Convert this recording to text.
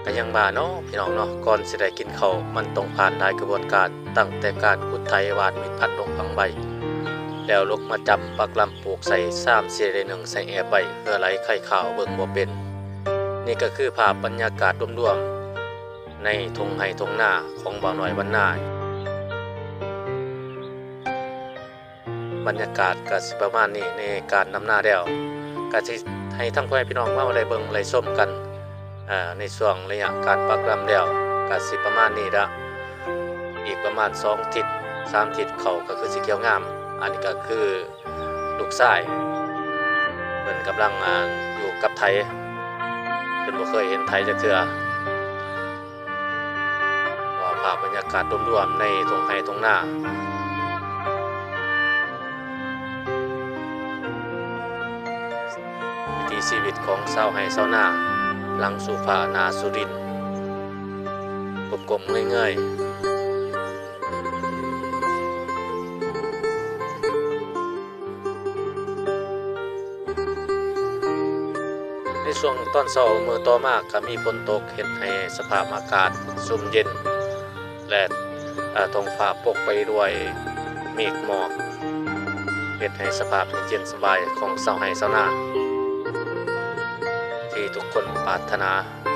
ກະຍັງວ່າເນາະ ພີ່ນ້ອງເນາະ, ກ່ອນຊິໄດ້ກິນເຂົ້າ ມັນຕ້ອງຜ່ານຫຼາຍຂະບວນການ, ຕັ້ງແຕ່ການຂຸດໄຖ, ຫວ່ານເມັດພັນດອກຜັງໃບ, ແລ້ວລົງມາຈຳປັກລຳປູກໃສ່ຊາມ ຊິໄດ້ໜຶ້ງໃສ່ແອບໄວ້, ເຫື່ອໄຫຼໄຄຄາວເບິ່ງບໍ່ເປັນ. ນີ້ກະຄືພາບບັນຍາກາດລວມໆ ໃນທົ່ງໄຮ່ທົ່ງນາຂອງບ່າວນ້ອຍວັນນາ. ບັນຍາກາດກະຊິປະມານນີ້ ໃນການດຳນາແລ້ວ ກະຊິໃຫ້ທັງພໍ່ແມ່ພີ່ນ້ອງເຮົາໄດ້ເບິ່ງໄດ້ຊົມກັນ ອາ ໃນຊ່ວງໄລຍະການປັກລຳແລ້ວ ກະຊິປະມານນີ້ລະ. ອີກປະມານສອງທິດສາມທິດ ເຂົ້າກະຄືຊິກ່ຽວງາມ. ອັນນີ້ກະຄືລູກຊາຍ ເພິ່ນກຳລັງ ອາ ຢູ່ກັບໄຖ, ເພິ່ນບໍ່ເຄີຍເຫັນໄຖຈັກເທື່ອ. ວ່າພາບບັນຍາກາດລວມໆ ໃນທົ່ງໄຮ່ທົ່ງນາ, ວິຖີຊີວິດຂອງຊາວໄຮ່ຊາວນາ ຫຼັງສູ່ຟ້າໜ້າສູ່ດິນ ກົ້ມໆເງີຍໆ. ໃນຊ່ວງຕອນເຊົ້າມື້ຕໍ່ມາກະມີຝົນຕົກ ເຮັດໃຫ້ສະພາບອາກາດຊຸ່ມເຢັນ ແລະ ອາ ທ້ອງຟ້າປົກໄປດ້ວຍເມກໝອກ, ເຮັດໃຫ້ສະພາບເຢັນສະບາຍຂອງຊາວໄຮ່ຊາວນາ ທີ່ທຸກຄົນປາດຖະໜາ.